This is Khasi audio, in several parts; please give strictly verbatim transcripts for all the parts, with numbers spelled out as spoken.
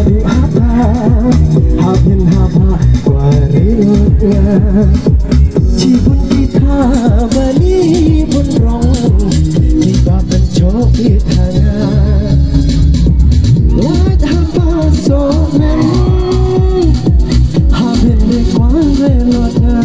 Haba, haba, haba, kwah ri lut nga. Shibun ki thabani bun rong, kiba pynjot ïa nga. Lait haba soh men, haba ri kwah ri lut nga.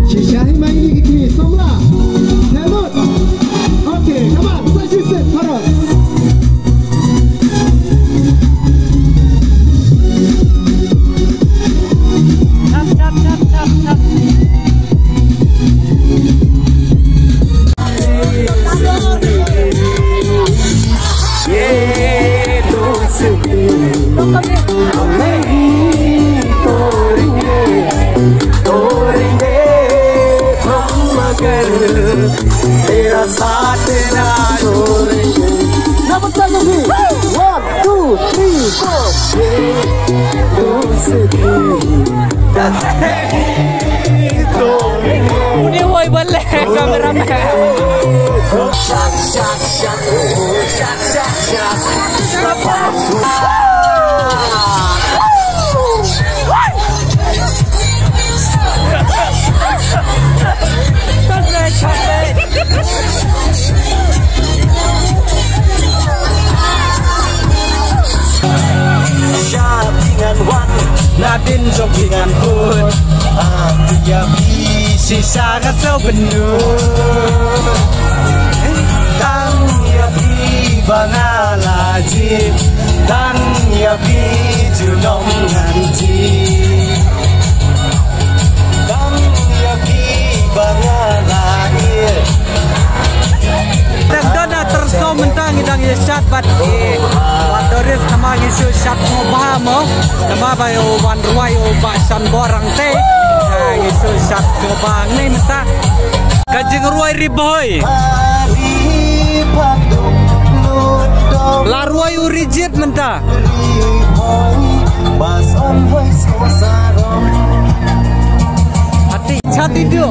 Shisha hi mai ni ki kini somla. Hello. Okay, come on. Sa shi set, parot. Tap, tap, tap, tap, tap. तेरा साथ तेरा जोर। Number seven, one, two, three, four. दोस्ती। Uni woi bale cameraman. Shot, shot, shot, oh, shot, shot, shot. Nadin jong ki ngan put. Ïa phi shisha nga sngewbha. Tang ïa phi ba nga la jied. Tang ïa phi junom ngan jied. Tang ïa phi ba nga la ïeit. Tang don na tyrso mynta ngi dang ïa shad bad i Wat Doris namar ngi shu shad sngewbha mo. Namar ba u wan rwai u Bah Shanbor Rangtei. Ngi shu shad sngewbha ngi mynta. Ka jingrwai Ri Bhoi. La rwai u Rijit mynta. Ati chati dio.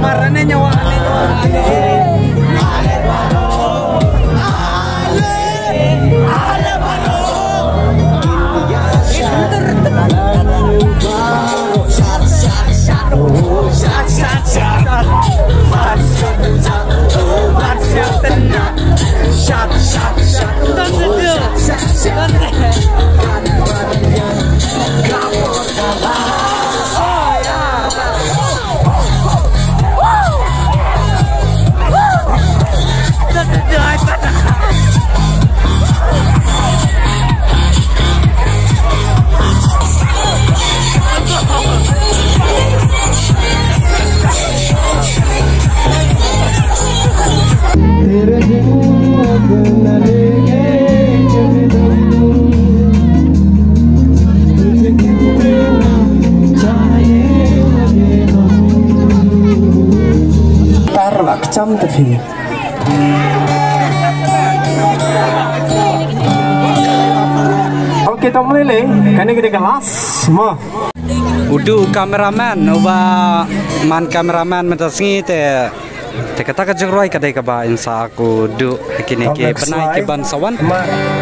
Marane nyawa. Tar la kcham ta phi. Okay, tong lele, kane ka dei ka last mo. U Duh u cameraman, uba man cameraman mynta sngi te. Te kata ka jingrwai ka dei kaba in sa ak u Duh ha kine ki bnai ki ban sa wan.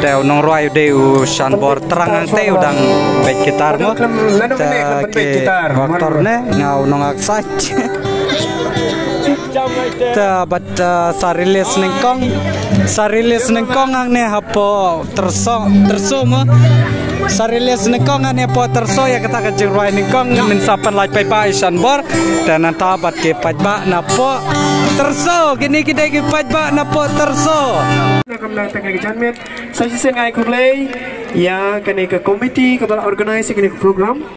Te u nongrwai u dei u Shanbor Trang Rangtei u dang peit gitar mo. Te ki actor ne nga u nongaksai. Te bad, uh, sa release nyngkong. Sa release nyngkong hangne hapoh Tyrso, Tyrso mo. Sa release nyngkong hangne hapoh Tyrso ïa kata ka jingrwai nyngkong, ngin sa pynlait paidbah i Shanbor. Te nangta bad ki paidbah napoh Tyrso, kine ki dei ki paidbah napoh Tyrso. Sa shisien ai khublei ïa kane ka committee kaba la organize ïa kane ka program.